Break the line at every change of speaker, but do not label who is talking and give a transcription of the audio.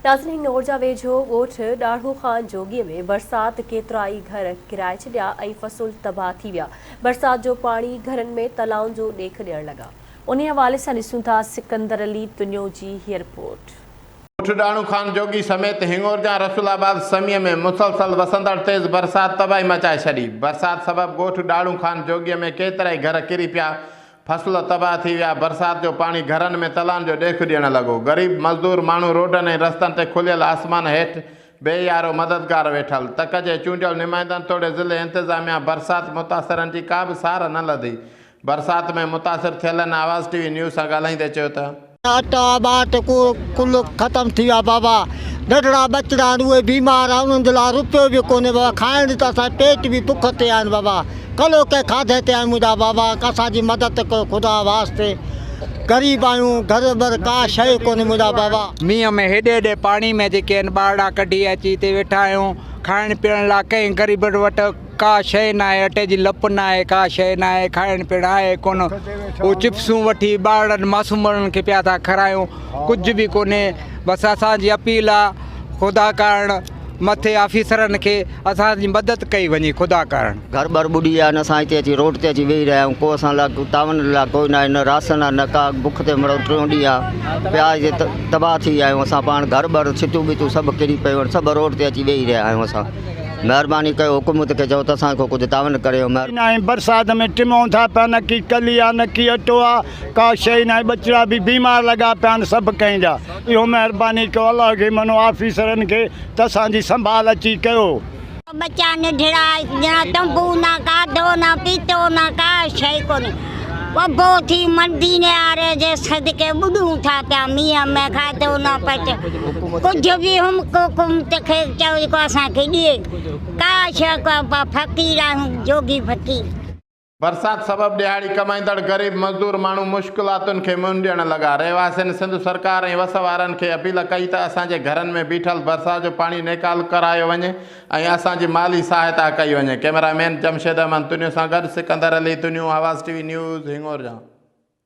ناظرين هنڱورجا ويجهو ڳوٺ ڏاڙهو خان جوڳي ۾ برسات ڪيترائي گهر ڪيرائي ڇڏيا ۽ فصل تباهه ٿي ويا، برسات جو پاڻي گهرن ۾ تلائن جو ڏيک ڏيڻ لڳا. انهي حوالي سان ڏسون ٿا سڪندر علي تنيو جي هي رپورٽ.
ڳوٺ ڏاڙهو خان جوڳي سميت هنڱورجا رسول آباد سميع ۾ مسلسل وسندڙ تيز برسات تباهي مچائي ڇڏي، برسات سبب ڳوٺ ڏاڙهو خان جوڳي ۾ ڪيترائي گهر ڪري پيا، فصل تباهه ٿي ويا، برسات جو پاڻي گهرن ۾ تلائن جو ڏيک ڏيڻ لڳو، غريب مزدور ماڻهو روڊن ۽ رستن تي کليل آسمان هيٺ بي يارو مددگار ويٺل، تڪ جي چونڊيل نمائندن توڙي ضلعي انتظاميا برسات متاثرن جي ڪا به سار نه لڌي، برسات ۾ متاثر ٿيلن آواز ٽي وي نيوز سان ڳالهائيندي چيو ته.
اٽا ٻاٽ ڪل ختم ٿي ويا بابا ننڍڙا ٻچڙا آهن اهي بيمار آهن انهن جي لاء روپيو به ڪونهي بابا کائڻ ته اسان پيٽ به بک تي آهن بابا ڪلهوڪي کاڌي تي آهيون منهنجا بابا اسان جي مدد ڪيو خدا واسطي غريب آهيون گهر بر ڪا شيء ڪونهي منهنجا بابا.
مينهن ۾ هيڏي هيڏي پاڻي ۾ جيڪي آهن ٻارڙا ڪڍي اچي هتي ويٺا آهيون کائڻ پيئڻ لاء ڪنهن غريبن وٽ ڪا شيء ناهي اٽي جي لپ ناهي ڪا شيء ناهي کائڻ پيئڻ آهي ڪونه اهو چپسون وٺي ٻارڙن معصومڙن کي پيا ٿا کارايون ڪجهه به ڪونهي بس اسان جي اپيل آ خدا ڪارڻ مٿي آفيسرن کي اسان جي مدد ڪئي وڃي خدا ڪارڻ.
گهر ٻر ٻڏي ويا آهن اسان هتي اچي روڊ تي اچي ويهي رهيا آهيون ڪو اسان لاء تعاون لاء ڪوئي ناهي نه راشن آهي نه ڪا بک تي مڙئو ٽيون ڏينهن آهي پيا هتي تباهه ٿي ويا آهيون اسان پاڻ گهر ٻر ڇتيون ٻتيون سڀ ڪري پيون آهن سڀ روڊ تي اچي ويهي رهيا آهيون اسان مهرباني ڪيو حڪومت کي چئو ته اسان کي ڪجهه تعاون ڪريو.
ناهي برسات ۾ ٽمون ٿا پيا نه ڪي ڪلي آ نه ڪي اٽو آ ڪا شئي ناهي ٻچڙا به بيمار لڳا پيا آهن سڀ ڪنهن جا اهو مهرباني ڪيو الله کي منو آفيسرن کي ته اسان جي سنڀال اچي ڪيو.
ٻچا ننڍڙا نه تنبو نه کاڌو نه پيتو نه ڪا شئي ڪونهي اڀو ٿي مديني واري جي صدقي ٻڏون ٿا پيا مينهن ۾ کاڌو نه پچ ڪجهه به حڪومت کي چئو جيڪو اسان کي ڏئي ڪا شئي ڪو فقير آهيون جوڳي فقير.
برسات سبب ڏهاڙي ڪمائيندڙ غريب مزدور ماڻهو مشڪلاتن کي منهن ڏيڻ لڳا، رهواسين سنڌ سرڪار ۽ وس وارن کي اپيل ڪئي ته اسان جي گهرن ۾ بيٺل برسات جو پاڻي نيڪال ڪرايو وڃي ۽ اسان جي مالي سهائتا ڪئي وڃي، ڪئميرا مين جمشيد احمد تنيو سان گڏ Sikandar Ali Tunio, Awaz T V news, Hingorja.